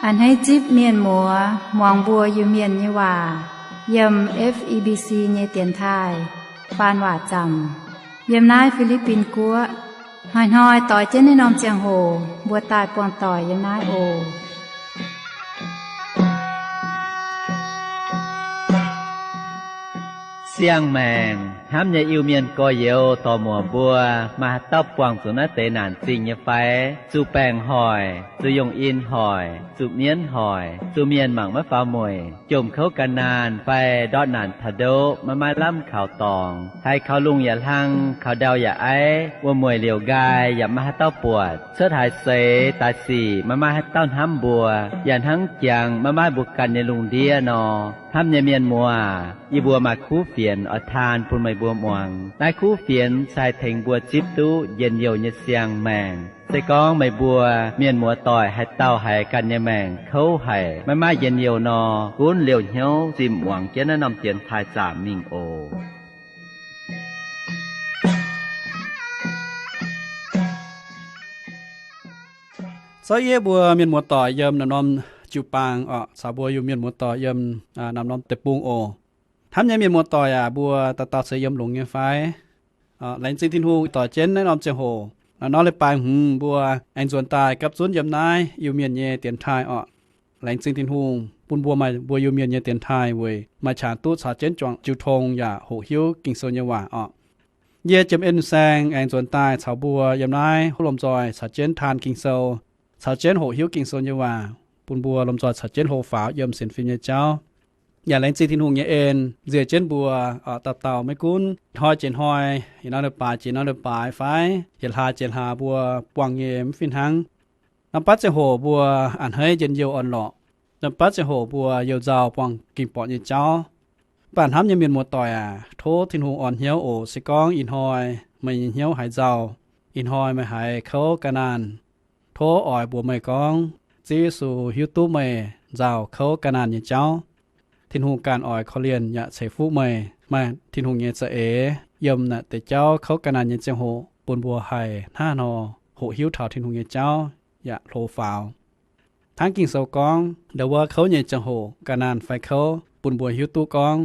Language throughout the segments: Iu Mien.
A'hneiv zipv mienh muoz muangx mbuo Iu-Mienh nyei waac yiem F E B C nyei dienx taaih faan waac zaamc yiem naaiv Fi^li^bin Guoqv. Hnoi-hnoi doix jienv naaiv norm ziangh hoc mbuo daaih buangh doic yiem naaiv oc. Siang-maengc hnamv nyei Iu-Mienh gorx-youz dorc-muoc mbuo, maaih haaix dauh buangh zuqc naaiv deix naanc zingh nyei fai? Zuqc baengc hoic, zuqc yongh in hoic, zuqc mienv hoic, zuqc mienh mangc maiv faaux mueic, jomc kouv ga'naanh fai ndortv naanc taux ndoqv maiv maaih lamh kaux dorngx, haiz kaux lungh yaac hlang, kaux ndau yaac aiv, wuom-mueic liouc nqaai yaac maiv maaih haaix dauh buatc, cuotv haaix seix daaih sic maiv maaih haaix dauh hnamv mbuo, yaac hnangv jangx maiv maaih mbuo ganh nyei lungh ndiev nor. Hnamv nyei mienh muoz, yie mbuo maaih kuv fienx oix taan bun meih mbuo muangx. Naaiv kuv fienx se haih tengx mbuo zipv duqv njien-youh nyei siang-maengc. Se gorngv meih mbuo mienh muoz-doic haaix dauh haiz ganh nyei maengc kouv haic, maiv maaih njien-youh nor, gunv liouh hnyouv zimh muangx jienv naaiv norm dienx taaih zaamc mingh oc. Zorqv yie mbuo mienh muoz-doic yiem naaiv norm jiu-baang oc, caux mbuo Iu-Mienh muoz-doic yiem naaiv norm deic-bung oc. Hnamv nyei mienh muoz-doic aac, mbuo dauh dauh ceix yiem longx nyei fai? Laengz zingh Tin-Hungh doix jienv naaiv norm ziangh hoc, naaiv norm leiz-baaix hmz mbuo aengx nzuonx daaih gapv zunv yiem naaiv Iu-Mienh nyei dienx taaih oc. Laengz zingh Tin-Hungh bun mbuo maaih mbuo Iu-Mienh nyei dienx taaih weic maaih qangx duqv caux jienv juangc jiu tong yaac hoqc hiuv Ging-Sou nyei waac oc. Yie Jiem En Saeng aengx nzuonx daaih caux mbuo yiem naaiv huv lomh nzoih caux jienv taan Ging-Sou, caux jienv hoqc hiuv Ging-Sou nyei waac, bun mbuo lomh nzoih caux jienv hlo faaux yiem sienx fim nyei jauv. Yaac laengz zingh Tin-Hungh nyei en nziex jienv mbuo dauh dauh, maiv gunv hnoi jiex hnoi, yietc norm leiz-baaix jiex norm leiz-baaix fai yietc hlaax jiex hlaax mbuo buangh nyei mv fih hnangv. Norm batv ziangh hoc mbuo a'hneiv njien-youh orn-lorqc. Norm batv ziangh hoc mbuo youh nzauh buangh ging-borqc nyei jauv. Mv baac hnamv nyei mienh muoz-doic aac, tov Tin-Hungh orn hnyouv oc. Se gorngv ih hnoi meih nyei hnyouv haiz nzauh, ih hnoi meih haiz kouv ga'naanh, tov oix mbuox meih gorngv Ziouv Yesu hiuv duqv meih nzauh kouv ga'naanh nyei jauv. Tin-Hungh ganh oix korv-lienh yaac ceix fuqv meih maaih Tin-Hungh nyei za'eix yiem naaiv deix jauv kouv ga'naanh nyei ziangh hoc, bun mbuo haih hnangv haaix nor hoqc hiuv taux Tin-Hungh nyei jauv yaac hlo faaux. Hnangv Ging-Sou gorngv, ndau wuov kouv nyei ziangh hoc ga'naanh fai kouv, bun mbuo hiuv duqv gorngv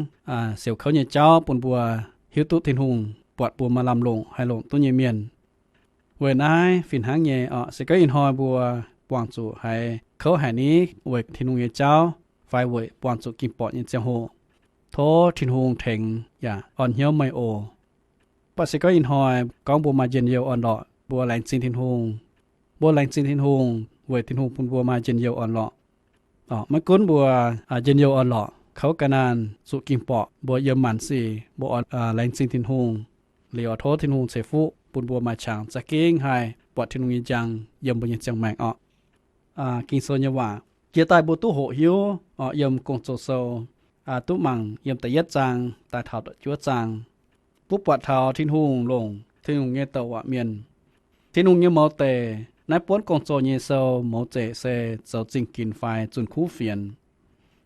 siouc kouv nyei jauv bun mbuo hiuv duqv Tin-Hungh buatc mbuo maaih lamh longc haih longc duqv nyei mienh. Weic naaiv fih hnangv nyei oc, se gorngv ih hnoi mbuo buangh zuqc haiz kouv haic ni weic Tin-Hungh nyei jauv fai weic buangh zuqc ging-borqc nyei ziangh hoc, tov Tin-Hungh tengx yaac orn hnyouv meih oc. Mv baac se gorngv ih hnoi gorngv mbuo maaih njien-youh orn-lorqc, mbuo laengz zingh Tin-Hungh. Mbuo laengz zingh Tin-Hungh weic Tin-Hungh bun mbuo maaih njien-youh orn-lorqc. Maiv gunv mbuo njien-youh orn-lorqc, kouv ga'naanh, zuqc ging-borqc, mbuo yiem maanc sic mbuo oix laengz zingh Tin-Hungh. Liuz oix tov Tin-Hungh ceix fuqv bun mbuo maaih qangx za'gengh haih buatc Tin-Hungh nyei njang yiem mbuo nyei ziangh maengc orqc. Ging-Sou nyei waac jiex daaih mbuo duqv hoqc hiuv oc, yiem Gong-Zoh Sou duqv mangc yiem da'yietv zaang daaih taux da'juov zaang. Mbuo buatc taux Tin-Hungh longc Tin-Hungh nyei douc waac mienh. Tin-Hungh nyei mouz deic, naaiv buonv Gong-Zoh nyei sou mouz zeic se zoux zingh ginx fai zunh kuv fienx.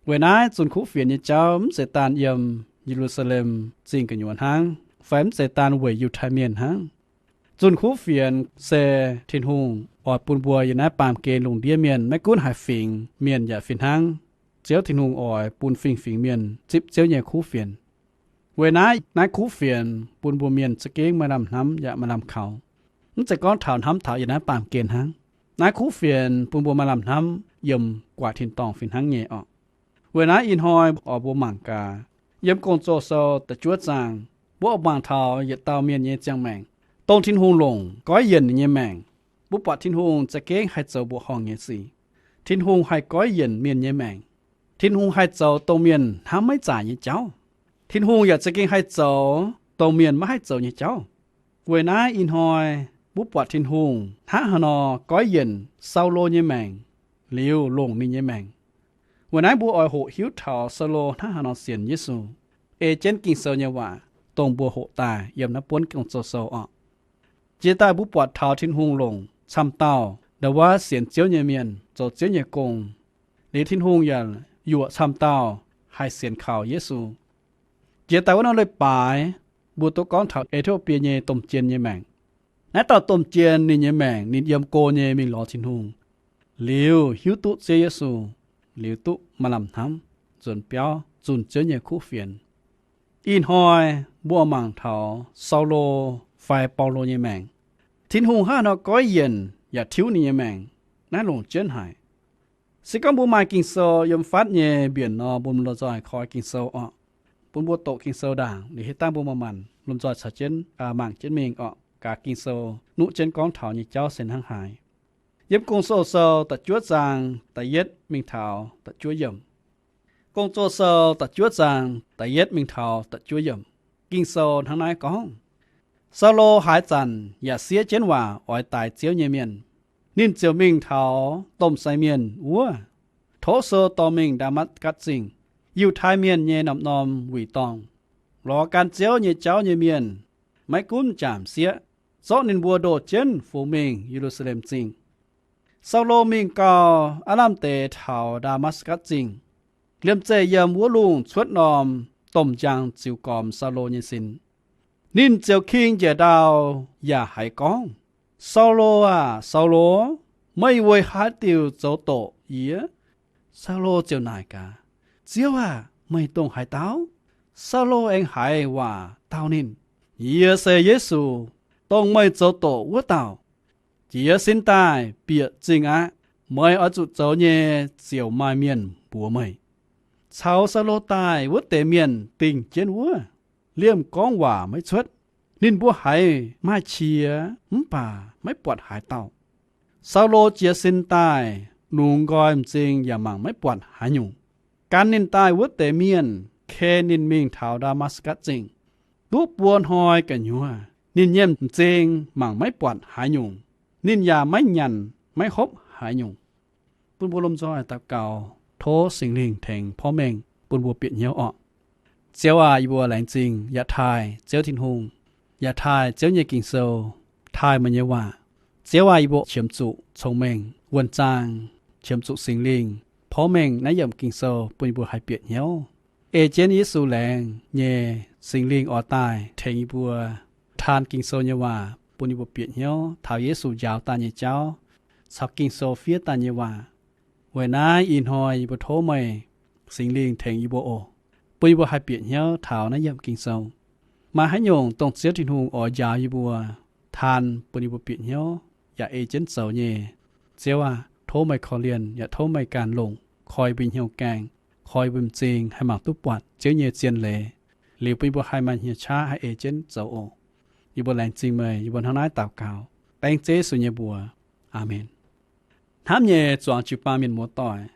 Weic naaiv zunh kuv fienx nyei jauv mv zeiz daan yiem Ye^lu^saa^lem Zingh gu'nyuoz hnangv, fai mv zeiz daan weic Yiutai Mienh hnangv. Zunh kuv fienx se Tin-Hungh oix bun mbuo yiem naaiv baamh gen lungh ndiev mienh, maiv gunv haaix fingx mienh yaac fih hnangv. Ziouv Tin-Hungh oix bun fingx-fingx mienh zipv Ziouv nyei kuv fienx. Weic naaiv, naaiv kuv fienx bun mbuo mienh za'gengh maaih lamh hnamv yaac maaih lamh kaux. Mv zeiz gorngv taux hnamv taux yiem naaiv baamh gen hnangv. Naaiv kuv fienx bun mbuo maaih lamh hnamv yiem guaax tin-dorngh fih hnangv nyei orqc. Weic naaiv ih hnoi oix mbuo mangc gaax, yiem Gong-Zoh Sou da'juov zaang, mbuo oix mangc taux yietc dauh mienh nyei ziangh maengc, dongh Tin-Hungh longc goiv yienc ninh nyei maengc. Mbuo buatc Tin-Hungh za'gengh haih zoux mbuoqc horngh nyei sic. Tin-Hungh haih goiv yienc mienh nyei maengc. Tin-Hungh haih zoux dongh mienh hnamv maiv zaic nyei jauv. Tin-Hungh yaac za'gengh haih zoux dongh mienh maiv haih zoux nyei jauv. Weic naaiv ih hnoi mbuo buatc Tin-Hungh hnangv haaix nor goiv yienc Saulo nyei maengc, liuz longc ninh nyei maengc. Weic naaiv mbuo oix hoqc hiuv taux Saulo hnangv haaix nor sienx Yesu, ei jienv Ging-Sou nyei waac, dongh mbuo hoqc daaih yiem naaiv buonv Gong-Zoh Sou orqc. Jiex daaih mbuo buatc taux Tin-Hungh longc camv dauh ndau wuov sienx Ziouv nyei mienh zoux Ziouv nyei gong, liuz Tin-Hungh yaac yuoqc camv dauh haih sienx kaux Yesu. Jiex daaih wuov norm leiz-baaix, mbuo duqv gorngv taux E^ti^o^bie nyei domh jien nyei maengc. Naaiv dauh domh jien ninh nyei maengc ninh yiem go nyei mingh lorz Tin-Hungh. liuz hiuv duqv Ziouv Yesu, liuz duqv maaih lamh hnamv, nzuonx biauv zunh Ziouv nyei kuv fienx. Ih hnoi mbuo mangc taux Saulo fai Baulo nyei maengc. Tin-Hungh hnangv haaix nor goiv yienc yaac tiuv ninh nyei maengc, naaiv longc jienv haic. Se gorngv mbuo maaih Ging-Sou yiem fatv nyei mbienc nor, mbuo lomh nzoih koi Ging-Sou orqc. Bun mbuo doqc Ging-Sou ndaangc liuz, heh dangh mbuo manc-manc lomh nzoih caux jienv mangc jienv mingh orqc. Gaax Ging-Sou nuqv jienv gorngv taux nyei jauv se hnangv haaix. Yiem Gong-Zoh Sou da'juov zaang da'yietv mingh taux da'juov yiemc. Gong-Zoh Sou da'juov zaang da'yietv mingh taux da'juov yiemc. Ging-Sou hnangv naaiv gorngv, Saulo haaix zanc yaac siev jienv waac oix daix Ziouv nyei mienh, ninh ziouc mingh taux domh sai mienh wuov, tov sou dorh mingh Ndaa^matv^gatc Zingh, Yiutai Mienh nyei norm-norm wuic dorngh, lorz gan Ziouv nyei jauv nyei mienh, maiv gunv m'jangc m'sieqv, zorqv ninh mbuo ndoh jienv fungx mingh Ye^lu^saa^lem Zingh. Saulo mingh gau, aav lamh deix taux Ndaa^matv^gatc Zingh. Liemh zeih yiem wuov lungh cuotv norm domh njang ziux gormx Saulo nyei sin. Ninh ziouc king njiec ndau yaac haiz gorngv, Saulo aah! Saulo, meih weic haaix diuc zoux doqc yie? Saulo ziouc naaic gaax, Ziouv aah! Meih dongh haaix dauh? Saulo aengx haiz waac dau ninh, Yie se Yesu, dongh meih zoux doqc wuov dauh. Jiez sin daaih bieqc zingh aqv. Meih oix zuqc zoux nyei ziouc maaih mienh mbuox meih. Caux Saulo daaih wuov deix mienh dingh jienv wuov, liemh gorngv waac maiv cuotv. Ninh mbuo haiz maaih qiex mv baac maiv buatc haaix dauh. Saulo jiez sin daaih, lungz nqoi m'zing yaac mangc maiv buatc haaix nyungc. Gan ninh daaih wuov deix mienh ken ninh mingh taux Ndaa^matv^gatc Zingh. Duqv buo hnoi gu'nyuoz ninh nyei m'zing mangc maiv buatc haaix nyungc. Ninh yaac maiv nyanc maiv hopv haaix nyungc. Bun mbuo lomh nzoih daux gaux, tov Singx Lingh tengx porv mengh bun mbuo bieqc hnyouv orqc. Ziouv aac, yie mbuo laengz zingh yaac taaih Ziouv Tin-Hungh, yaac taaih Ziouv nyei Ging-Sou, taaih meih nyei waac. Ziouv aac, yie mbuo qiemx zuqc cong-mengh wuonh zaang, qiemx zuqc Singx Lingh porv mengh naaiv yiemc Ging-Sou bun yie mbuo haih bieqc hnyouv. Ei jienv Yesu laengz nyei Singx Lingh oix daaih tengx yie mbuo taan Ging-Sou nyei waac bun yie mbuo bieqc hnyouv taux Yesu njaaux daaih nyei jauv caux Ging-Sou fiev daaih nyei waac. Weic naaiv ih hnoi yie mbuo tov meih Singx Lingh tengx yie mbuo oc, bun yie mbuo haih bieqc hnyouv taux naaiv yiemc Ging-Sou. Maaih haaix nyungc dongh Ziouv Tin-Hungh oix njaaux yie mbuo, taan bun yie mbuo bieqc hnyouv yaac ei jienv zoux nyei, Ziouv aac, tov meih korv-lienh yaac tov meih ganh longc koi yie mbuo hnyouv gaengh, koi yie mbuo m'zing haih mangc duqv buatc Ziouv nyei zien leiz, liuz bun yie mbuo haih maaih hnyouv qaqv haih ei jienv zoux oc. Yie mbuo laengz zingh meih. Yie mbuo hnangv naaiv daux gaux dengv Ziouv Yesu nyei mbuox. Aamen. Hnamv nyei zuangx jiu-baang mienh muoz-doic,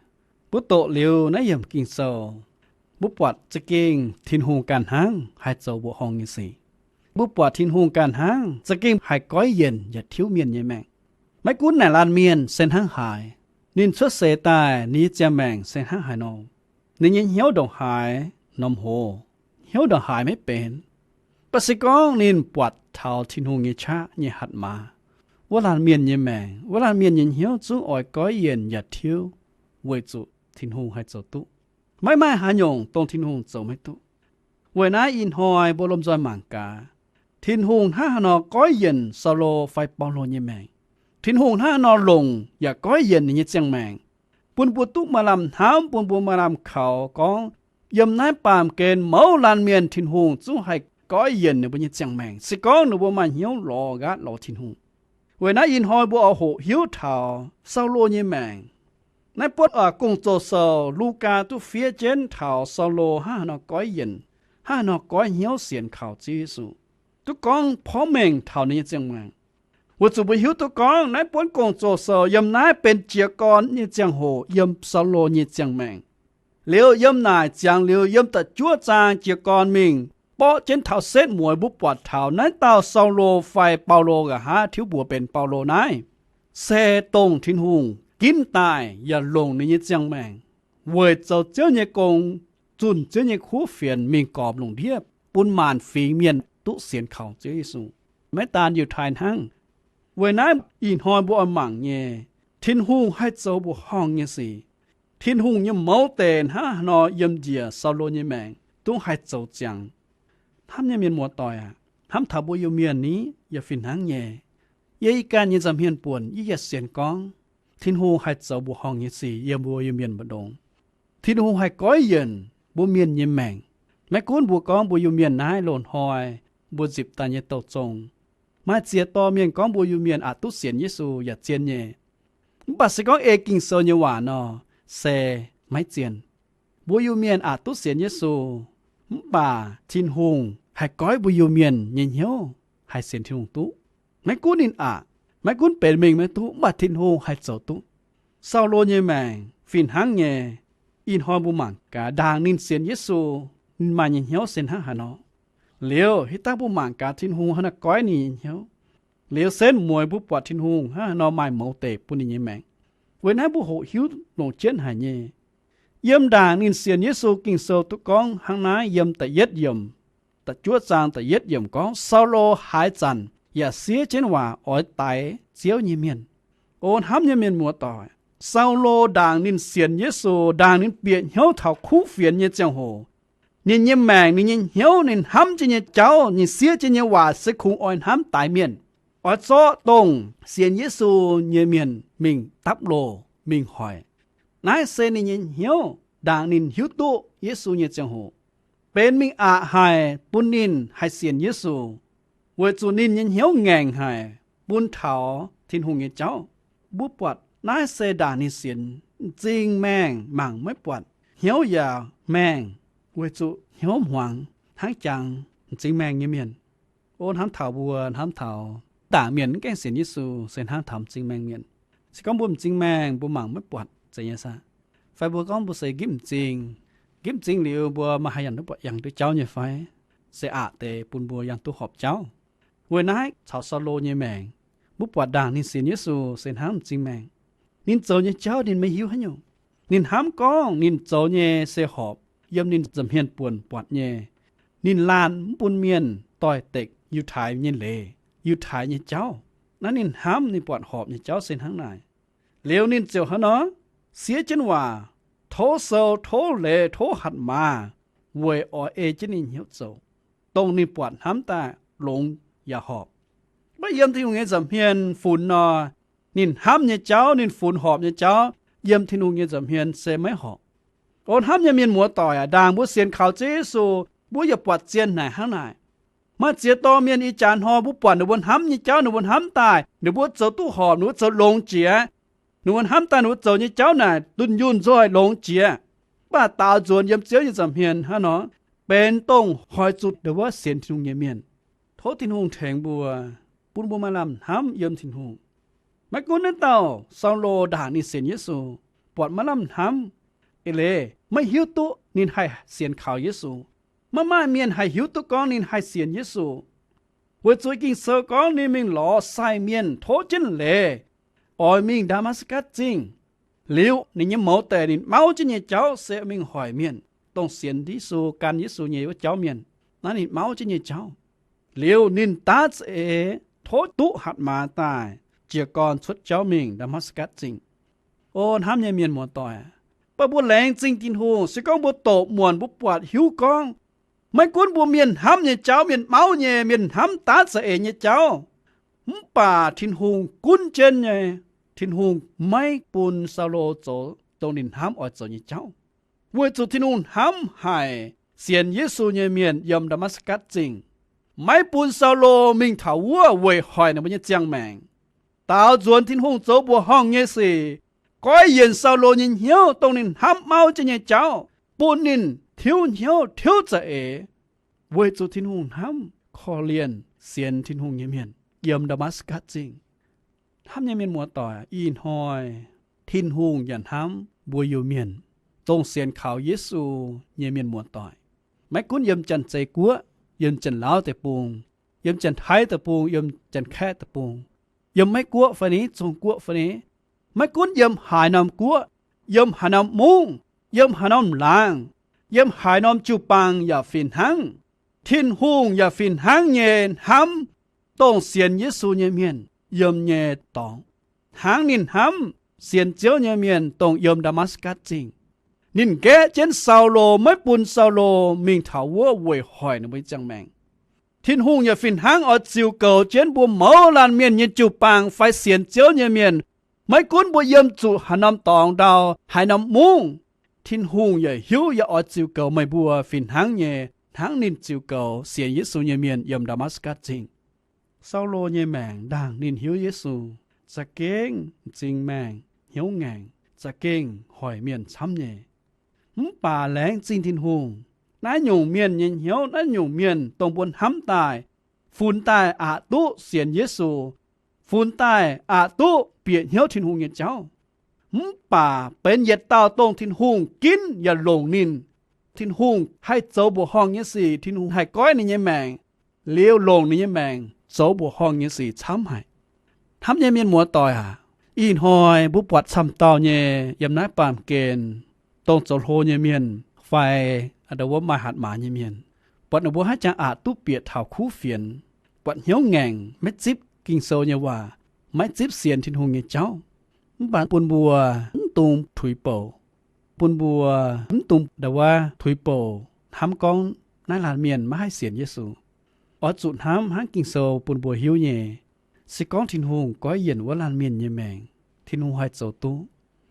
mbuo doqc liuz naaiv yiemc Ging-Sou, mbuo buatc za'gengh Tin-Hungh ganh hnangv haih zoux mbuoqc horngh nyei sic. Mbuo buatc Tin-Hungh ganh hnangv za'gengh haih goiv yienc yaac tiuv mienh nyei maengc. Maiv gunv naaic laanh mienh se hnangv haaix, ninh cuotv seix daaih ninh nyei ziangh maengc se hnangv haaix nor, ninh nyei hnyouv ndongc haaix norm hoz, hnyouv ndongc haaix maiv benx, mv baac se gorngv ninh buatc taux Tin-Hungh nyei qaqv nyei hatc maaz, wuov laanh mienh nyei maengc, wuov laanh mienh nyei hnyouv zungv oix goiv yienc yaac tiuv, weic zuqc Tin-Hungh haih zoux duqv. Maiv maaih haaix nyungc dongh Tin-Hungh zoux maiv duqv. Weic naaiv ih hnoi mbuo lomh nzoih mangc gaax, Tin-Hungh hnangv haaix nor goiv yienc Saulo fai Baulo nyei maengc. Tin-Hungh hnangv haaix nor longc yaac goiv yienc ninh nyei ziangh maengc, bun mbuo duqv maaih lamh hnamv, bun mbuo maaih lamh kaux gorngv, yiem naaiv baamh gen mouz laanh mienh Tin-Hungh zungv haih goiv yienc ninh mbuo nyei ziangh maengc, se gorngv ninh mbuo maaih hnyouv lorz nqaatv lorz Tin-Hungh. Weic naaiv ih hnoi mbuo oix hoqc hiuv taux Saulo nyei maengc. Naaiv buonv Gong-Zoh Sou, Lugaa duqv fiev jienv taux Saulo hnangv haaix nor goiv yienc, hnangv haaix nor goiv hnyouv sienx kaux Ziouv Yesu, duqv gorngv porv mengh taux ninh nyei ziangh maengc. Weic zuqc mbuo hiuv duqv gorngv naaiv buonv Gong-Zoh Sou yiem naaiv benx jiez gorn nyei ziangh hoc yiem Saulo nyei ziangh maengc. Liuz yiem naaic ziangx liuz yiem da'juov zaang jiez gorn mingh, borqv jienv taux setv mueiz mbuo buatc taux naaiv dauh Saulo fai Baulo, nqa'haav tiuv mbuox benx Baulo naaiv, se dongh Tin-Hungh ginv daaih yaac longc ninh nyei ziangh maengc weic zoux Ziouv nyei gong, zunh Ziouv nyei kuv fienx mingh gormx lungh ndiev bun maanc fingx mienh duqv sienx kaux Ziouv Yesu, maiv daan Yiutai hnangv. Weic naaiv ih hnoi mbuo oix mangc nyei, Tin-Hungh haih zoux mbuoqc horngh nyei sic. Tin-Hungh nyei mouz deix hnangv haaix nor yiem njiec Saulo nyei maengc duqv haih zoux ziangx. Hnamv nyei mienh muoz-doic aac, hnamv taux mbuo Iu-Mienh ni yaac fih hnangv nyei. Yie ih ganh nyei nza'hmien buonc yie yaac sienx gorngv Tin-Hungh haih zoux mbuoqc horngh nyei sic yiem mbuo Iu-Mienh mbu'ndongx. Tin-Hungh haih goiv yienc mbuo mienh nyei maengc. Maiv gunv mbuo gorngv mbuo Iu-Mienh naaiv loz-hnoi mbuo nzipc daaih nyei douh zong, maaih ziex dorh mienh gorngv mbuo Iu-Mienh aqc duqv sienx Yesu yaac zien nyei. Mv baac se gorngv ei Ging-Sou nyei waac nor, se maiv zien. Mbuo Iu-Mienh aqc duqv sienx Yesu, mv baac Tin-Hungh haih goiv mbuo Iu-Mienh nyei hnyouv haih sienx Tin-Hungh duqv. Maiv gunv ninh aqc, maiv gunv benx mingh maiv duqv, mv baac Tin-Hungh haih zoux duqv. Saulo nyei maengc fih hnangv nyei. Ih hnoi mbuo mangc gaax, ndaangc ninh sienx Yesu, ninh maaih nyei hnyouv se hnangv haaix nor. Liuz hitv dangv mbuo mangc gaax Tin-Hungh hnangv naaiv goiv ninh nyei hnyouv. Liuz setv mueiz mbuo buatc Tin-Hungh hnangv haaix nor maaih mouz deic bun ninh nyei maengc. Weic naaiv mbuo hoqc hiuv longc jienv haic nyei. Yiem ndaangc ninh sienx Yesu, Ging-Sou duqv gorngv hnangv naaiv yiem da'yietv yiemc, da'juov zaang da'yietv yiemc gorngv, Saulo haaix zanc yaac siev jienv waac oix daix Ziouv nyei mienh. O hnamv nyei mienh muoz-doic, Saulo ndaangc ninh sienx Yesu, ndaangc ninh bieqc hnyouv taux kuv fienx nyei ziangh hoc, ninh nyei maengc, ninh nyei hnyouv, ninh hnamv jienv nyei jauv, ninh siev jienv nyei waac se kungx oix hnamv daix mienh, oix zorqv dongh sienx Yesu nyei mienh mingh dapv loh, mingh hoic. Naaiv se ninh nyei hnyouv ndaangc ninh hiuv duqv Yesu nyei ziangh hoc. Benx mingh aqc haic bun ninh haih sienx Yesu, weic zuqc ninh nyei hnyouv ngaengc haic bun taux Tin-Hungh nyei jauv. Mbuo buatc naaiv se ndaangc ninh sienx, m'zing maengh mangc maiv buatc, hnyouv yaac maengh, weic zuqc hnyouv hmuangx hnangv jangx m'zing maengh nyei mienh. O hnamv taux mbuo, hnamv taux ndaangc mienh mv gaengh sienx Yesu se hnangv taux m'zing maengh mienh. Se gorngv mbuo m'zing maengh mbuo mangc maiv buatc zeiz nyei saah? Fai mbuo gorngv mbuo se nqipv m'zing, nqipv m'zing liuz mbuo maaih haaix yangh duqv buatc yangh duqv jauv nyei fai? Se aqc deix bun mbuo yangh duqv horpc jauv. Weic naaiv caux Saulo nyei maengc, mbuo buatc ndaangc ninh sienx Yesu se hnangv m'zing maengh. Ninh zoux nyei jauv ninh maiv hiuv haaix nyungc. Ninh hnamv gorngv ninh zoux nyei se horpc, yiem ninh nza'hmien buonc buatc nyei. Ninh laanh mv bun mienh doix-dekc Yiutai nyei leiz, Yiutai nyei jauv. Naaiv ninh hnamv ninh buatc horpc nyei jauv se hnangv naaic. Liuz ninh ziouc hnangv nor siev jienv waac, tov sou, tov leiz, tov hatc maaz, weic oix ei jienv ninh hnyouv zoux, dongh ninh buatc hnamv daaih longx yaac horpc. Maiv yiem Tin-Hungh nyei nza'hmien funx nor, ninh hnamv nyei jauv, ninh funx horpc nyei jauv, yiem Tin-Hungh nyei nza'hmien se maiv horpc. O hnamv nyei mienh muoz-doic aac, ndaangc mbuo sienx kaux Ziouv Yesu, mbuo yaac buatc zien naaic hnangv naaic. Maaih ziex dorh mienh ih jaax hnoi mbuo buatc ninh mbuo hnamv nyei jauv ninh mbuo hnamv daaih, ninh mbuo zoux duqv horpc, ninh mbuo zoux longx jiex. Ninh mbuo hnamv daaih ninh mbuo zoux nyei jauv naaic dunh yunh nzoih longx jiex. Mv baac daaux nzuonx yiem Ziouv nyei nza'hmien hnangv nor, benx dongh hoic zuqc ndon wuov sienx Tin-Hungh nyei mienh. Tov Tin-Hungh tengx mbuo, bun mbuo maaih lamh hnamv yiem Tin-Hungh. Maiv gunv naaiv dauh Saulo ndaangc ninh sienx Yesu, buatc maiv lamh hnamv, eix leiz maiv hiuv duqv ninh haih sienx kaux Yesu. Maiv maaih mienh haih hiuv duqv gorngv ninh haih sienx Yesu. Weic zuqc Ging-Sou gorngv ninh mingh lorz sai mienh tov jienv leiz, oix mingh Ndaa^matv^gatc Zingh. Liuz ninh nyei mouz deic ninh mauv jienv nyei jauv se mingh hoic mienh, dongh sienx Yesu, gan Yesu nyei wuov jauv mienh. Naaiv ninh mauv jienv nyei jauv. Liuz ninh daav za'eix tov duqv hatc maaz daaih jiez gorn cuotv jauv mingh Ndaa^matv^gatc Zingh. O hnamv nyei mienh muoz-doic, baac mbuo laengz zingh Tin-Hungh, se gorngv mbuo doqc muonc mbuo buatc hiuv gorngv, maiv gunv mbuo mienh hnamv nyei jauv, mienh mauv nyei, mienh hnamv daav za'eix nyei jauv, mv baac Tin-Hungh gunv jienv nyei. Tin-Hungh maiv bun Saulo zoux dongh ninh hnamv oix zoux nyei jauv, weic zuqc Tin-Hungh hnamv haic sienx Yesu nyei mienh yiem Ndaa^matv^gatc Zingh, maiv bun Saulo mingh taux wuov weic hoic ninh mbuo nyei ziangh maengc. Daaux nzuonx Tin-Hungh zoux mbuoqc horngh nyei sic, goiv yienc Saulo nyei hnyouv dongh ninh hnamv mauv jienv nyei jauv, bun ninh tiuv hnyouv tiuv za'eix, weic zuqc Tin-Hungh hnamv korv-lienh sienx Tin-Hungh nyei mienh yiem Ndaa^matv^gatc Zingh. Hnamv nyei mienh muoz-doic, ih hnoi Tin-Hungh yaac hnamv mbuo Iu-Mienh, dongh sienx kaux Yesu nyei mienh muoz-doic. Maiv gunv yiem Janx-Zei Guoqv, yiem Janx-Laauv deic-bung, yiem Janx-Taiv deic-bung, yiem Janx-Kaeqv deic-bung, yiem Meiv Guoqv fai ni, Zong Guoqv fai ni, maiv gunv yiem haaix norm guoqv, yiem haaix norm mungv, yiem haaix norm laangz, yiem haaix norm jiu-baang yaac fih hnangv, Tin-Hungh yaac fih hnangv nyei hnamv dongh sienx Yesu nyei mienh yiem nyei dorngx, hnangv ninh hnamv sienx Ziouv nyei mienh dongh yiem Ndaa^matv^gatc Zingh. Ninh nqaeqv jienv Saulo, maiv bun Saulo mingh taux wuov weic hoic ninh mbuo nyei ziangh maengc. Tin-Hungh yaac fih hnangv oix ziux goux jienv mbuo mouz laanh mienh nyei jiu-baang fai sienx Ziouv nyei mienh, Maiv gunv mbuo yiem zuqc haaix norm dorngx ndau, haaix norm mungv, Tin-Hungh yaac hiuv yaac oix ziux goux meih mbuo fih hnangv nyei, hnangv ninh ziux goux sienx Yesu nyei mienh yiem Ndaa^matv^gatc Zingh. Saulo nyei maengc ndaangc ninh hiuv Yesu, za'gengh m'zing maengh, hnyouv ngaengc, za'gengh hoic mienh camv nyei. Mv baac laengz zingh Tin-Hungh, naaiv nyungc mienh nyei hnyouv, naaiv nyungc mienh dongh mbuo hnamv daaih, funx daaih aqc duqv sienx Yesu, funx daaih aqc duqv bieqc hnyouv Tin-Hungh nyei jauv. Mv baac benx yietc dauh dongh Tin-Hungh ginv yaac longc ninh. Tin-Hungh haih zoux mbuoqc horngh nyei sic, Tin-Hungh haih goiv ninh nyei maengc, liuz longc ninh nyei maengc zoux mbuoqc horngh nyei sic camv haic. Hnamv nyei mienh muoz-doic aac, ih hnoi mbuo buatc camv dauh nyei yiem naaiv baamh gen, dongh zoux hlo nyei mienh fai ndo wuov maaih hatc maaz nyei mienh, buatc ninh mbuo haaix jangx aqc duqv bieqc taux kuv fienx, buatc hnyouv ngaengc, maiv zipv Ging-Sou nyei waac, maiv zipv sienx Tin-Hungh nyei jauv. Mv baac bun mbuo mv dungx tuix bouc, bun mbuo mv dungx ndo wuov tuix bouc hnamv gorngv naaiv laanh mienh maiv haih sienx Yesu. Oix zuqc hnamv hnangv Ging-Sou bun mbuo hiuv nyei, se gorngv Tin-Hungh goiv yienc wuov laanh mienh nyei maengc, Tin-Hungh haih zoux duqv.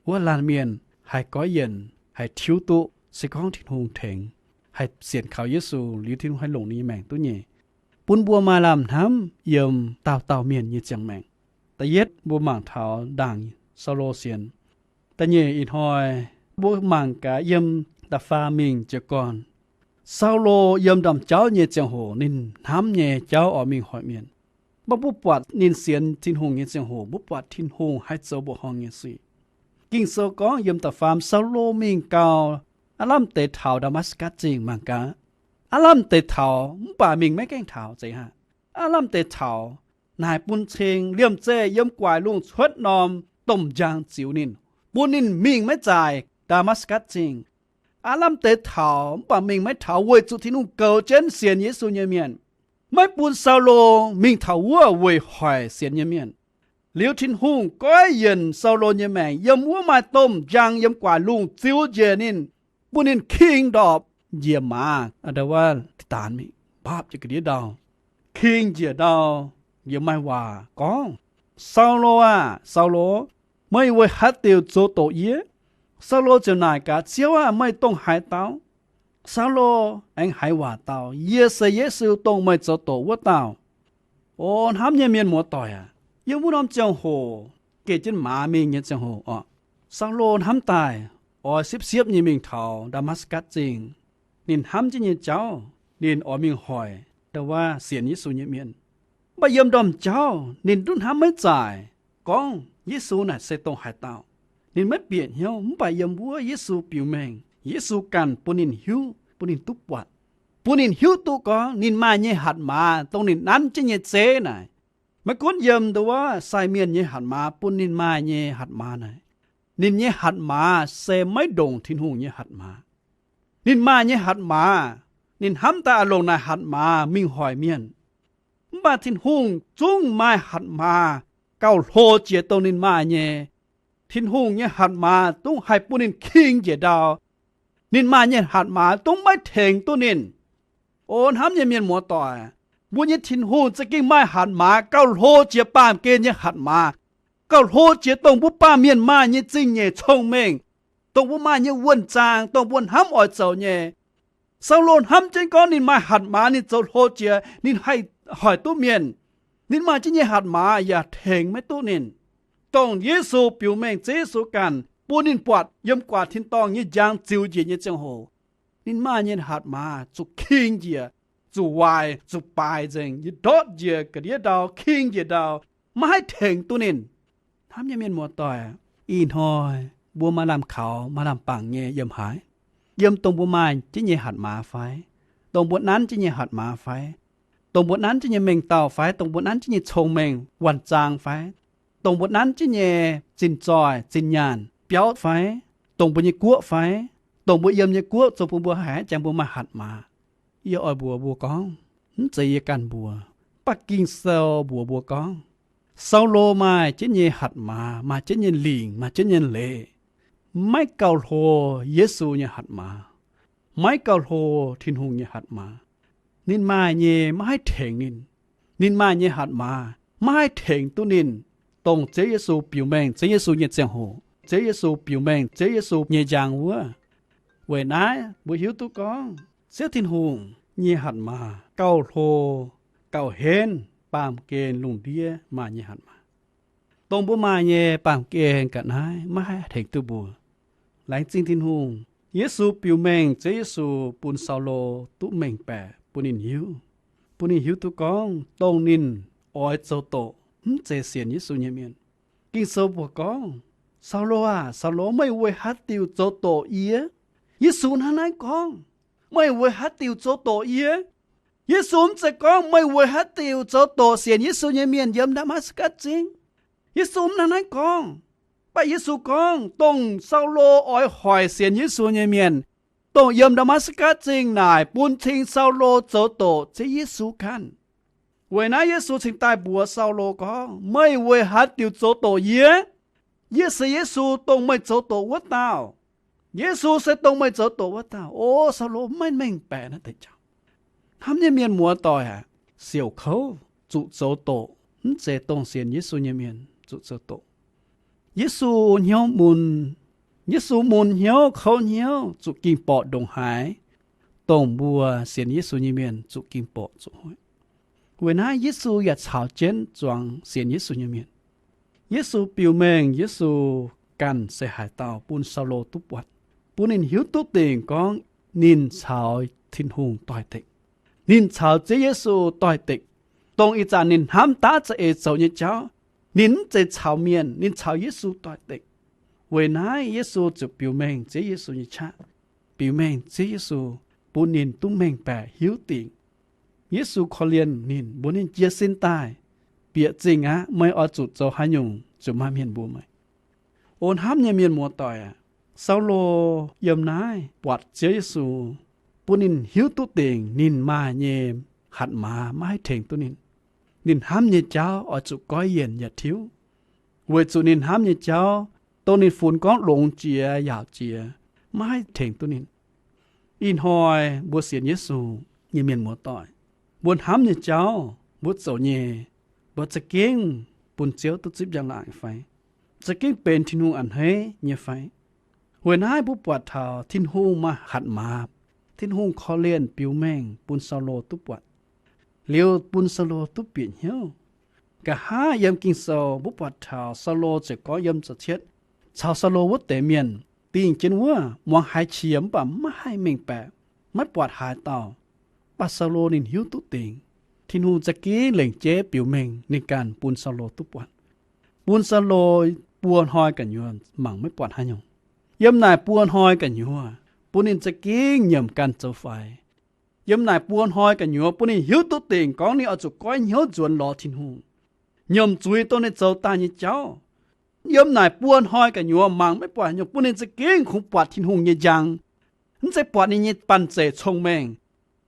Wuov laanh mienh haih goiv yienc, haih tiuv duqv, se gorngv Tin-Hungh tengx, haih sienx kaux Yesu liuz Tin-Hungh haih longc ninh nyei maengc duqv nyei. Bun mbuo maaih lamh hnamv yiem dauh dauh mienh nyei ziangh maengc. Da'yietv mbuo mangc taux ndaangc Saulo sienx. Da'nyeic ih hnoi mbuo mangc gaax yiem da'faam mingh jiez gorn, Saulo yiem ndorm jauv nyei ziangh hoc ninh hnamv nyei jauv oix mingh hoic mienh. Mv baac mbuo buatc ninh sienx Tin-Hungh nyei ziangh hoc mbuo buatc Tin-Hungh haih zoux mbuoqc horngh nyei sic. Ging-Sou gorngv yiem da'faam Saulo mingh gau, aav lamh deix taux Ndaa^matv^gatc Zingh mangc gaax. Aav lamh deix taux mv baac mingh maiv gaengh taux zeiz aqv. Aav lamh deix taux naaic bun ceng liemh zeih yiem guaix lungh cuotv norm domh njang ziux ninh, bun ninh mingh maiv zaaic Ndaa^matv^gatc Zingh. Aav lamh deix taux mv baac mingh maiv taux weic zuqc Tin-Hungh goux jienv sienx Yesu nyei mienh, maiv bun Saulo mingh taux wuov weic hoic sienx nyei mienh. Liuz Tin-Hungh goiv yienc Saulo nyei maengc yiem wuov maaih domh njang yiem guaix lungh ziux njiec ninh, bun ninh king ndorpc njiec maaz, ndo wuov daanx mingh, mbaapv jienv ga'ndiev ndau, king njiec ndau, yiem maaih waac gorngv, Saulo aah! Saulo, meih weic haaix diuc zoux doqc yie? Saulo ziouc naaic gaax, Ziouv aah! Meih dongh haaix dauh? Saulo aengx haiz waac dau, Yie se Yesu, dongh meih zoux doqc wuov dauh. O hnamv nyei mienh muoz-doic aac, yiem wuov norm ziangh hoc geh jienv maaz mingh nyei ziangh hoc orqc, Saulo hnamv daaih oix siepv-siepv nyei mingh taux Ndaa^matv^gatc Zingh. Ninh hnamv jienv nyei jauv ninh oix mingh hoic ndo wuov sienx Yesu nyei mienh. Mv baac yiem ndorm jauv ninh duqv hnamv maiv zaaic gorngv Yesu naaic se dongh haaix dauh. Ninh maiv bieqc hnyouv, mv baac yiem wuov Yesu biux mengh, Yesu ganh bun ninh hiuv, bun ninh duqv buatc, bun ninh hiuv duqv gorngv ninh maaih nyei hatc maaz dongh ninh nanv jienv nyei zeiv naaic. Maiv gunv yiem ndo wuov sai mienh nyei hatc maaz bun ninh maaih nyei hatc maaz naaic, ninh nyei hatc maaz se maiv ndongc Tin-Hungh nyei hatc maaz. Ninh maaih nyei hatc maaz, ninh hnamv daaih a'longc naaic hatc maaz mingh hoic mienh. Mv baac Tin-Hungh zungv maaih hatc maaz gauh hlo jiex dongh ninh maaih nyei. Tin-Hungh nyei hatc maaz dongh haih bun ninh king njiec ndau. Ninh maaih nyei hatc maaz dongh maiv tengx duqv ninh. O hnamv nyei mienh muoz-doic, mbuo nyei Tin-Hungh za'gengh maaih hatc maaz gauh hlo jiex baamh gen nyei hatc maaz, gauh hlo jiex dongh mbuo baamh mienh maaih nyei zingh nyeic cong-mengh, dongh mbuo maaih nyei wuonh zaang, dongh mbuo hnamv oix zoux nyei. Saulo hnamv jienv gorngv ninh maaih hatc maaz ninh zoux hlo jiex ninh haih hoic duqv mienh. Ninh maaih jienv nyei hatc maaz yaac tengx maiv duqv ninh. Dongh Yesu biux mengh, Ziouv Yesu ganh bun ninh buatc yiem guaax tin-dorngh nyei njang ziux njiec nyei ziangh hoc, ninh maaih nyei hatc maaz zuqc king njiec, zuqc waaic, zuqc baaix nzengc, yie ndortv njiec ga'ndiev ndau, king njiec ndau, maiv haih tengx duqv ninh. Hnamv nyei mienh muoz-doic, ih hnoi mbuo maaih lamh kaux maaih lamh bangc nyei yiem haaix? Yiem dongh mbuo maaih jienv nyei hatc maaz fai? Dongh mbuo nanv jienv nyei hatc maaz fai? Dongh mbuo nanv jienv nyei mengh dauh fai? Dongh mbuo nanv jienv nyei cong-mengh, wuonh zaang fai? Dongh mbuo nanv jienv nyei zinh zoih, zinh nyaanh, biauv fai? Dongh mbuo nyei guoqv fai? Dongh mbuo yiem nyei guoqv zoux bun mbuo haiz jangx mbuo maaih hatc maaz. Yie oix mbuox mbuo gorngv, mv zeiz yie ganh mbuox, mv baac Ging-Sou mbuox mbuo gorngv, Saulo maaih jienv nyei hatc maaz, maaih jienv nyei lingc, maaih jienv nyei leiz, maiv gauh hlo Yesu nyei hatc maaz, maiv gauh hlo Tin-Hungh nyei hatc maaz. Ninh maaih nyei maiv haih tengx ninh. Ninh maaih nyei hatc maaz maiv haih tengx duqv ninh. dongh Ziouv Yesu biux mengh Ziouv Yesu nyei ziangh hoc, Ziouv Yesu biux mengh Ziouv Yesu nyei njang wuov. Weic naaiv mbuo hiuv duqv gorngv Ziouv Tin-Hungh nyei hatc maaz gauh hlo, gauh henv baamh gen lungh ndiev maaih nyei hatc maaz. Dongh mbuo maaih nyei baamh gen ga'naaiv maiv haih tengx duqv mbuo. Laengz zingh Tin-Hungh, Yesu biux mengh Ziouv Yesu bun Saulo duqv mengh baeqc bun ninh hiuv, bun ninh hiuv duqv gorngv dongh ninh oix zoux doqc mv zeiz sienx Yesu nyei mienh. Ging-Sou mbuox gorngv, Saulo aah! Saulo! Meih weic haaix diuc zoux doqc yie? Yesu hnangv naaiv gorngv, Meih weic haaix diuc zoux doqc yie? Yesu mv zeiz gorngv, Meih weic haaix diuc zoux doqc sienx Yesu nyei mienh yiem Ndaa^matv^gatv Zingv? Yesu mv hnangv naaiv gorngv. Mv baac Yesu gorngv, dongh Saulo oix hoic sienx Yesu nyei mienh, dongh yiem Ndaa^matv^gatv Zingh naaic bun cing Saulo zoux doqc Ziouv Yesu ganh. Weic naaiv Yesu cingx daaih mbuox Saulo gorngv, Meih weic haaix diuc zoux doqc yie? Yie se Yesu, dongh meih zoux doqc wuov dauh. Yesu se dongh meih zoux doqc wuov dauh. O, Saulo maiv mengh baeqc naaiv deix jauv. Hnamv nyei mienh muoz-doic aac, siouc kouv zuqc zoux doqc mv zeiz dongh sienx Yesu nyei mienh zuqc zoux doqc. Yesu hnyouv mun, Yesu mun hnyouv, kouv hnyouv zuqc ging borqc ndongc haaix, dongh mbuo sienx Yesu nyei mienh zuqc ging borqc zuqc hoic. Weic naaiv Yesu yaac caux jienv zuangx sienx Yesu nyei mienh. Yesu biux mengh Yesu ganh se haaix dauh bun Saulo duqv buatc, bun ninh hiuv duqv dingc gorngv ninh caux Tin-Hungh doix-dekc. Ninh caux Ziouv Yesu doix-dekc. Dongh ih zanc ninh hnamv daav za'eix zoux nyei jauv, ninh mv zeiz caux mienh, ninh caux Yesu doix-dekc. Weic naaiv Yesu ziouc biux mengh Ziouv Yesu nyei qaqv, biux mengh Ziouv Yesu bun ninh duqv mengh baeqc hiuv dingc. Yesu korv-lienh ninh, mbuox ninh, Jiez sin daaih, bieqc zingh aqv. Meih oix zuqc zoux haaix nyungc ziouc maaih mienh mbuox meih. O hnamv nyei mienh muoz-doic aac, Saulo yiem naaiv buatc Ziouv Yesu, bun ninh hiuv duqv dingc ninh maaih nyei hatc maaz maiv haih tengx duqv ninh. Ninh hnamv nyei jauv oix zuqc goiv yienc yaac tiuv, weic zuqc ninh hnamv nyei jauv, dongh ninh funx gorngv longx jiex yaauc jiex, maiv haih tengx duqv ninh. Ih hnoi mbuo sienx Yesu nyei mienh muoz-doic, mbuo hnamv nyei jauv, mbuo zoux nyei, mbuo za'gengh bun Ziouv duqv zipv njang-laangc fai? Za'gengh benx Tin-Hungh a'hneiv nyei fai? Weic naaiv mbuo buatc taux Tin-Hungh maaih hatc maaz, Tin-Hungh korv-lienh biux mengh bun Saulo duqv buatc, liuz bun Saulo duqv bieqc hnyouv. Nqa'haav yiem Ging-Sou mbuo buatc taux Saulo ziouc gorngv yiem za'cietv caux Saulo wuov deix mienh dingh jienv wuov, muangx haaix qiex mv baac maiv haih mengh baeqc, maiv buatc haaix dauh. Mv baac Saulo ninh hiuv duqv dingc, Tin-Hungh za'gengh lengc jeiv biux mengh ninh ganh bun Saulo duqv buatc. Bun Saulo buo hnoi gu'nyuoz mangc maiv buatc haaix nyungc. Yiem naaic buo hnoi gu'nyuoz bun ninh za'gengh nyiemc ganh zoux faix. Yiem naaic buo hnoi gu'nyuoz bun ninh hiuv duqv dingc gorngv ninh oix zuqc goiv hnyouv nzuonx lorz Tin-Hungh, nyiemc zuiz dongh ninh zoux daaih nyei jauv. Yiem naaic buo hnoi gu'nyuoz mangc maiv buatc haaix nyungc, bun ninh za'gengh kungx buatc Tin-Hungh nyei njang. Mv zeiz buatc ninh nyei banh zeic cong-mengh,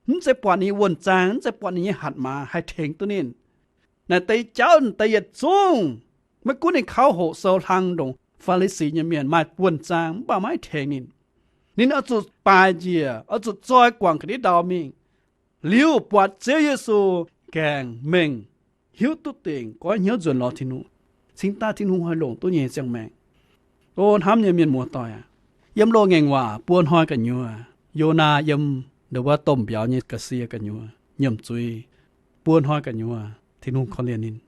mv zeiz buatc ninh nyei wuonh zaang, mv zeiz buatc ninh nyei hatc maaz haih tengx duqv ninh. Naaic deix jauv deix yietc zungv, maiv gunv ninh kauv hoqc sou hlang ndongc Faa^li^si nyei mienh maaih wuonh zaang mv baac maiv tengx ninh. Ninh oix zuqc baaix njiec, oix zuqc zoi guangc ga'ndiev ndau mingh, liuz buatc Ziouv Yesu gaengh mengh, hiuv duqv dingc goiv hnyouv nzuonx lorz Tin-Hungh, cingx daaih Tin-Hungh haih longc duqv nyei ziangh maengc. O hnamv nyei mienh muoz-doic aac, yiem loz ngaengc waac buo hnoi gu'nyuoz, Yonaa yiem ndongc wuov domh mbiauz nyei ga'sie gu'nyuoz nyiemc zuiz buo hnoi gu'nyuoz, Tin-Hungh korv-lienh ninh.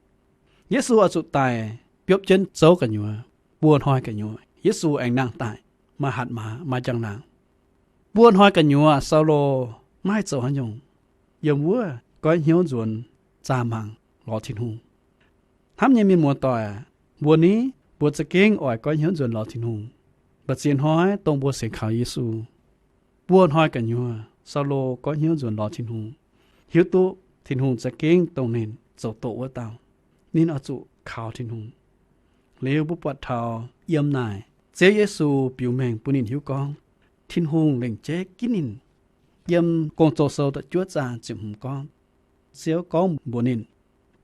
Yesu oix zuqc daic biopv jienv zouv gu'nyuoz, buo hnoi gu'nyuoz Yesu aengx nangh daaih, maaih hatc maaz, maaih njang-laangc. Buo hnoi gu'nyuoz Saulo maiv haih zoux haaix nyungc, yiem wuov goiv hnyouv nzuonx zaah mangc lorz Tin-Hungh. Hnamv nyei mienh muoz-doic, mbuo ni, mbuo za'gengh oix goiv hnyouv nzuonx lorz Tin-Hungh. Mv baac ziex hnoi dongh mbuo sienx kaux Yesu, buo hnoi gu'nyuoz Saulo goiv hnyouv nzuonx lorz Tin-Hungh, hiuv duqv Tin-Hungh za'gengh dongh ninh zoux doqc wuov dauh. Ninh oix zuqc kaux Tin-Hungh. Liuz mbuo buatc taux yiem naaic Ziouv Yesu biux mengh bun ninh hiuv gorngv Tin-Hungh lengc jeiv ginv ninh. Yiem Gong-Zoh Sou da'juov zaang ziepc hmz gorngv, Ziouv gorngv mbuox ninh,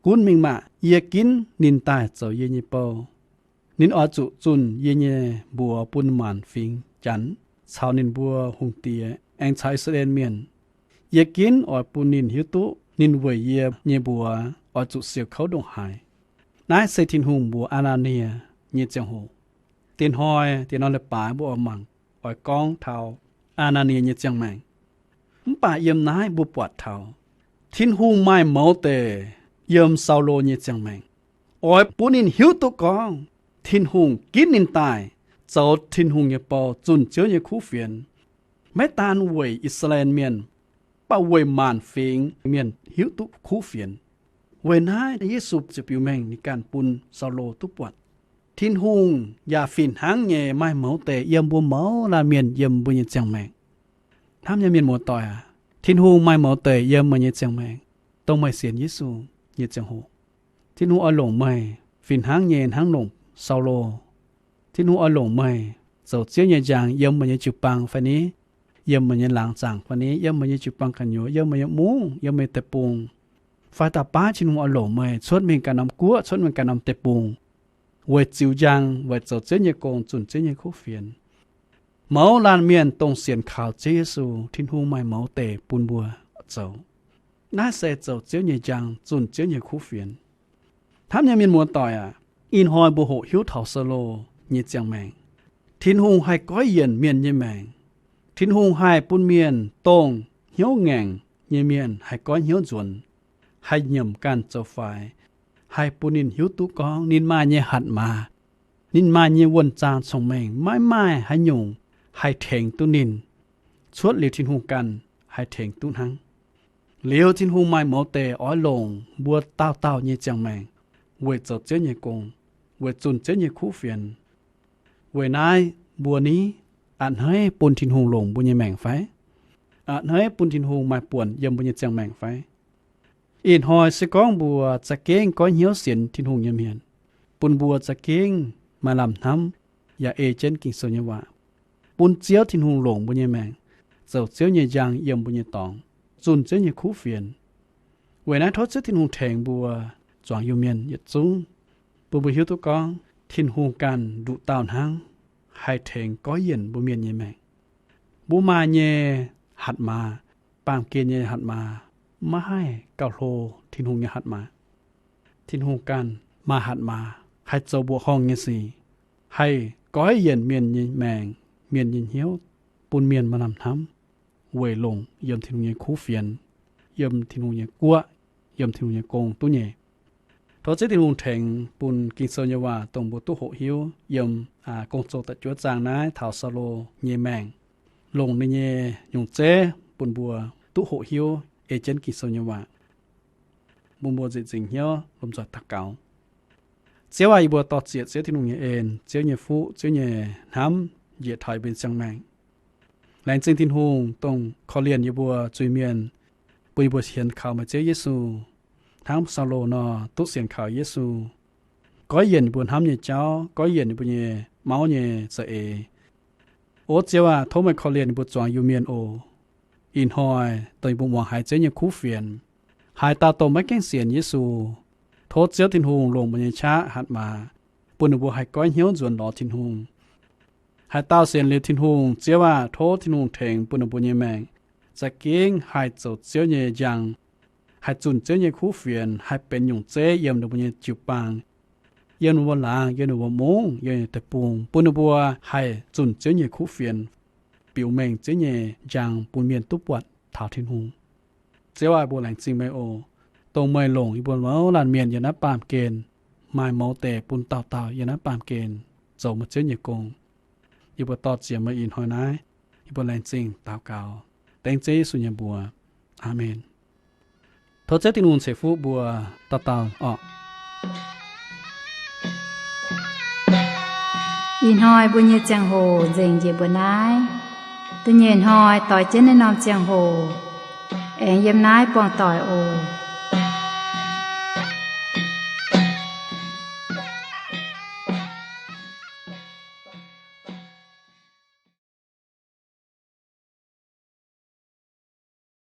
Gunv mingh maah! Yie ginv ninh daaih zoux yie nyei bou. Ninh oix zuqc zunh yie nyei mbuox bun maanc fingx Janx caux ninh mbuo hungh diex aengx caux I^saa^laa^en Mienh. Yie ginv oix bun ninh hiuv duqv ninh weic yie nyei mbuox oix zuqc siouc kouv ndongc haaix. Naaiv se Tin-Hungh mbuox Aa^naa^nie nyei ziangh hoc. Diex hnoi, diex norm leiz-baaix mbuo oix mangc, oix gorngv taux Aa^naa^nie nyei ziangh maengc. Mv baac yiem naaiv mbuo buatc taux Tin-Hungh maaih mouz deix yiem Saulo nyei ziangh maengc, oix bun ninh hiuv duqv gorngv Tin-Hungh ginv ninh daaih zoux Tin-Hungh nyei bou, zunh Ziouv nyei kuv fienx. Maiv daan weic I^saa^laa^en Mienh, mv baac weic maanc fingx mienh hiuv duqv kuv fienx. Weic naaiv Yesu ziouc biux mengh ninh ganh bun Saulo duqv buatc, Tin-Hungh yaac fih hnangv nyei maaih mouz deix yiem mbuo mouz laanh mienh yiem mbuo nyei ziangh maengc. Hnamv nyei mienh muoz-doic aac, Tin-Hungh maaih mouz deix yiem meih nyei ziangh maengc, dongh meih sienx Yesu nyei ziangh hoc. Tin-Hungh oix longc meih fih hnangv nyei hnangv longc Saulo. Tin-Hungh oix longc meih zoux Ziouv nyei njang yiem meih nyei jiu-baang fai ni, yiem meih nyei laangz zaangc fai ni, yiem meih nyei jiu-baang gu'nyuoz, yiem meih nyei mungv, yiem meih nyei deic-bung, fai dauh baav Tin-Hungh oix longc meih cuotv mingh ganh norm guoqv, cuotv mingh ganh norm deic-bung, weic ziux njang, weic zoux Ziouv nyei gong, zunh Ziouv nyei kuv fienx. Mouz laanh mienh dongh sienx kaux Ziouv Yesu, Tin-Hungh maaih mouz deix bun mbuo zoux. Naaiv se zoux Ziouv nyei njang, zunh Ziouv nyei kuv fienx. Hnamv nyei mienh muoz-doic aac, ih hnoi mbuo hoqc hiuv taux Saulo nyei ziangh maengc. Tin-Hungh haih goiv yienc mienh nyei maengc. Tin-Hungh haih bun mienh dongh hnyouv ngaengc nyei mienh haih goiv hnyouv nzuonx, haih nyiemc ganh zoux faix, haih bun ninh hiuv duqv gorngv ninh maaih nyei hatc maaz, ninh maaih nyei wuonh zaang cong-mengh maiv maaih haaix nyungc haih tengx duqv ninh, cuotv liuz Tin-Hungh ganh haih tengx duqv hnangv. Liuz Tin-Hungh maaih mouz deix oix longc mbuo dauh dauh nyei ziangh maengc weic zoux Ziouv nyei gong, weic zunh Ziouv nyei kuv fienx. Weic naaiv mbuo ni a'hneiv bun Tin-Hungh longc mbuo nyei maengc fai? A'hneiv bun Tin-Hungh maaih buonc yiem mbuo nyei ziangh maengc fai? Ih hnoi se gorngv mbuo za'gengh goiv hnyouv sienx Tin-Hungh nyei mienh, bun mbuo za'gengh maaih lamh hnamv yaac ei jienv Ging-Sou nyei waac, bun Ziouv Tin-Hungh longc mbuo nyei maengc zoux Ziouv nyei njang yiem mbuo nyei dorngx, zunh Ziouv nyei kuv fienx. Weic naaiv tov Ziouv Tin-Hungh tengx mbuo zuangx Iu-Mienh yietc zungv, bun mbuo hiuv duqv gorngv Tin-Hungh ganh nduqc dauh hnangv haih tengx goiv yienc mbuo mienh nyei maengc. Mbuo maaih nyei hatc maaz, baamh gen nyei hatc maaz, maiv haih gauh hlo Tin-Hungh nyei hatc maaz. Tin-Hungh ganh maaih hatc maaz haih zoux mbuoqc horngh nyei sic, haih goiv yienc mienh nyei maengc, mienh nyei hnyouv, bun mienh maaih lamh hnamv weic longc yiem Tin-Hungh nyei kuv fienx, yiem Tin-Hungh nyei guoqv, yiem Tin-Hungh nyei gong duqv nyei. Tov Ziouv Tin-Hungh tengx bun Ging-Sou nyei waac dongh mbuo duqv hoqc hiuv yiem Gong-Zoh da'juov zaang naaiv taux Saulo nyei maengc, longc ninh nyei nyungc zeiv bun mbuo duqv hoqc hiuv ei jienv Ging-Sou nyei waac. Bun mbuo nzieqc nzingc hnyouv lomh nzoih daux gaux. Ziouv aac, yie mbuo dor-ziec Ziouv Tin-Hungh nyei en, Ziouv nyei fuqv, Ziouv nyei hnamv njiec taux yie mbuo nyei ziangh maengc. Laengz zingh Tin-Hungh dongh korv-lienh yie mbuo zuiz-mienh, bun yie mbuo sienx kaux meih Ziouv Yesu, hnangv Saulo nor duqv sienx kaux Yesu, goiv yienc yie mbuo hnamv nyei jauv, goiv yienc yie mbuo nyei mauv nyei za'eix. O Ziouv aac, tov meih korv-lienh yie mbuo zuangx Iu-Mienh oc. Ih hnoi dongh yie mbuo muangx haiz Ziouv nyei kuv fienx, haaix dauh dongh maiv gaengh sienx Yesu, tov Ziouv Tin-Hungh longc mbuo nyei qaqv hatc maaz, bun ninh mbuo haih goiv hnyouv nzuonx lorz Tin-Hungh. Haaix dauh sienx liuz Tin-Hungh, Ziouv aac, tov Tin-Hungh tengx bun ninh mbuo nyei maengc za'gengh haih zoux Ziouv nyei njang, haih zunh Ziouv nyei kuv fienx, haih benx nyungc zeiv yiem ninh mbuo nyei jiu-baang, yiem ninh mbuo laangz, yiem ninh mbuo mungv, yiem ninh deic-bung, bun ninh mbuo haih zunh Ziouv nyei kuv fienx, biux mengh Ziouv nyei njang bun mienh duqv buatc taux Tin-Hungh. Ziouv aac, mbuo laengz zingh meih oc. Dongh meih longc yie mbuo mouz laanh mienh yiem naaiv baamh gen, maaih mouz deix bun dauh dauh yiem naaiv baamh gen zoux meih Ziouv nyei gong. Yie mbuo dor-ziec meih ih hnoi naaiv. Yie mbuo laengz zingh daux gaux dengv Ziouv Yesu nyei mbuox. Aamen. Tov Ziouv Tin-Hungh ceix fuqv mbuo dauh dauh orqc. Ih hnoi mbuo nyei ziangh hoc nzengc njiec mbuo naaiv. Da'nyeic hnoi doix jienv naaiv norm ziangh hoc aengx yiem naaiv buangh doic oc.